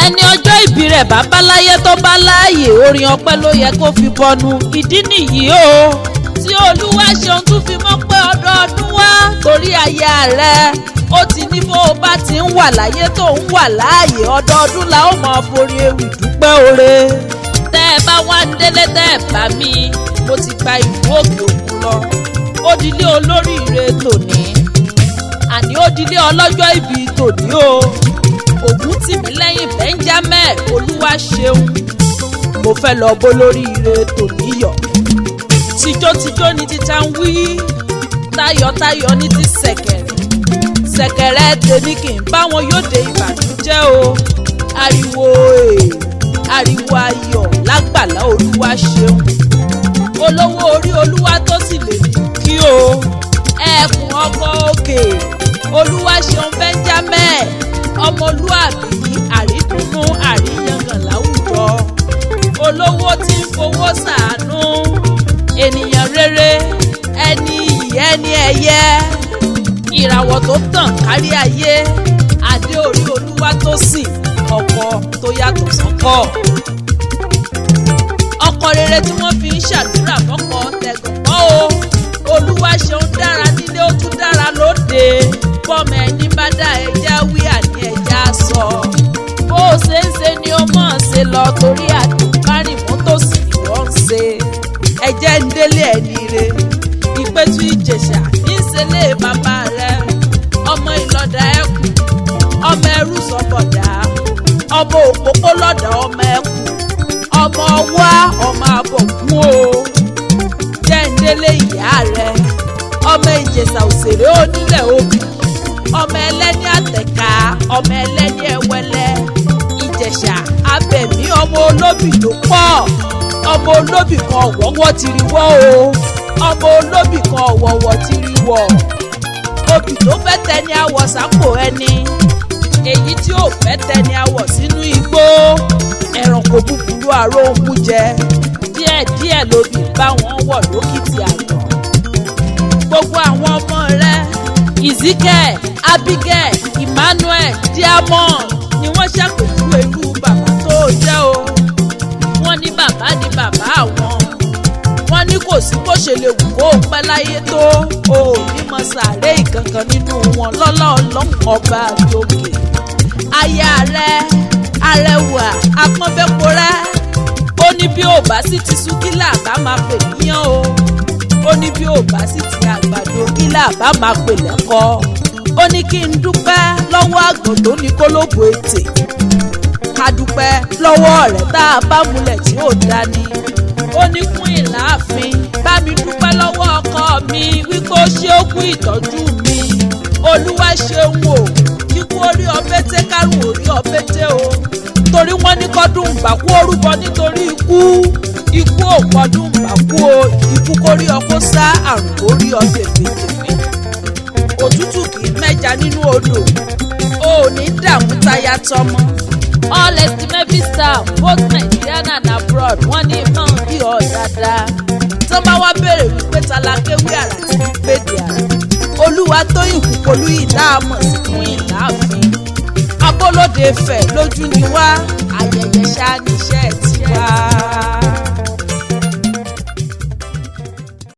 Ẹni ọjọ́ ìbí rẹ̀ bá bá láyé tó bá láàyè, orin ọpẹ́ ló yẹ kó fi bọnu. Ìdí nìyí o tí Olúwa ṣeun tún fi mọ́ pé ọdọọdún wá, torí aya rẹ̀ ó ti ní bó o bá ti ń wà láyé tó ń wà láàyè, ọdọọdún la ó máa forí ewì dúpẹ́ oore. Tẹ́ ẹ bá wá ń délé, tẹ́ ẹ bá mi, mo ti gba ìlú òkè òkun lọ. Ó dilé olóríire tòní, àní ó dilé ọlọ́jọ́ ìbí tòní o, Ògúntìmílẹ́yìn Benjamin Olúwa ṣeun. Mo fẹ́ lọ bó lóríire tòní yọ̀. Tijó tijó ní títa ń wí, tayọ̀tayọ̀ ní ti ṣẹ̀kẹ̀rẹ̀ ṣẹ̀kẹ̀rẹ̀. Tèmi kì í bá wọn yóde ìbànújẹ́ o. Ariwo ee, ariwo ayọ̀ lágbàlá Olúwa ṣeun. Olówó orí Olúwa tó sì lè ní kí o, ẹkùn ọkọ òkè Olúwa ṣeun Benjamin, ọmọlúàbí, àrídùnnú, àríyàngàn láwùjọ, olówó tí ń fowó ṣàánú ènìyàn rere, ẹni iyì, ẹni ẹ̀yẹ, ìràwọ̀ tó tàn kárí ayé, adé orí Olúwa tó sìn, ọkọ tó yàtọ̀ sọ́kọ, ọkọ rere tí wọ́n fi ń ṣàdúrà fọ́kọ tẹ̀gàn kọ́ o. Olúwa ṣeun dára nílé, ó tún dára lóde. Bọ́mọ ẹni bá dá, ẹja wí, àní ẹja sọ. Bó o ṣe ń ṣe ni ó mọ̀ ọ́n ṣe lọ, torí àdùnbárìn mọ́tò sì ni wọ́n ń ṣe. Ẹjẹ́ ń délé ẹni re, Ìpẹ́tù Ìjẹ̀ṣà ń ṣẹlẹ̀ bàbá rẹ̀, ọmọ Ìlọ́dà ẹkùn, ọmọ ẹrú sọ̀bọ̀dà, ọmọ òpópó lọ́dà, ọmọ ẹkùn, ọmọ wá, ọmọ àbọ̀kún o. Jẹ́ ń délé ìyá rẹ̀, ọmọ Ìjẹ̀ṣà òṣèré onílẹ̀ òbí, ọmọ ẹlẹ́ni àtẹ̀ká, ọmọ ẹlẹ́ni ẹwẹ́lẹ́, Ìjẹ̀ṣà abẹ̀mí, ọmọ olóbì tó pọ̀, ọmọ olóbì kan ọ̀wọ́wọ́ ti rí wọ́ o, ọmọ olóbì kan ọ̀wọ̀wọ̀ ti rí wọ̀. Obì tó fẹ́ tẹni àwọ̀ sápò ẹni, èyí tí ò fẹ́ tẹni àwọ̀ sínú igbó. Ẹranko búburú àrò òkú jẹ díẹ̀díẹ̀ lóbì bá wọn wọ̀ lókìtì àgbọ̀n. Gbogbo àwọn ọmọ rẹ, Ezekiel, Abigail, Emmanuel, Diamond, ni wọ́n ṣàpèjúwe irú bàbá tó jẹ́ o. Wọ́n ní bàbá ni bàbá àwọn. Wọ́n ní kò sí bó ṣe lè wù kó o pẹ́ láyé tó, o ò ní mọ sàárè ìkankan nínú wọn lọ́lá Ọlọ́run ọba lókè. Aya rẹ arẹwà apọ́nbẹ́pọ̀rẹ́, ó ní bí ò bá sì ti sú, kí làbá máa pè níyàn o? Ó ní bí ò bá sì ti àgbàdo, kí làbá máa pè lẹ́kọ́? Ó ní kí n dúpẹ́ lọ́wọ́ àgbò tó ní kólóbó ètè, ká dúpẹ́ lọ́wọ́ rẹ̀ tá a bá múlẹ̀ tí ò dání. Ó ní kún ìlàáfin bá mi dúpẹ́ lọ́wọ́ ọkọ mi wípé ó ṣe, ó kú ìtọ́jú mi. Olúwa ṣeun o, kíkú orí ọbẹ̀ tẹ́, kárùn orí ọbẹ̀ tẹ́ o, torí wọ́n ní kọ́dún bàkú orúbọ nítorí ikú. Ikú ò kọ́dún bàkú o. Ikú kórí ọkọ sá, àrùn kórí ọ tèfètèfè. Òtútù kì í mẹ́ja nínú odò. O ò ní dààmú táyà tọmọ. All estimated staff, both Nigerian and abroad, wọ́n ní mọ̀ bí ọ dáadáa. Tó bá wá béèrè wípé ta la kéwì àrà tí ń pèdè àrà, Olúwa Tóyìn Kúpolú ìdáàmọ̀ sí fún ìlàáfin abólóde fẹ̀ lójú ni wá, ayẹyẹ ṣáá níṣẹ́ tiwa.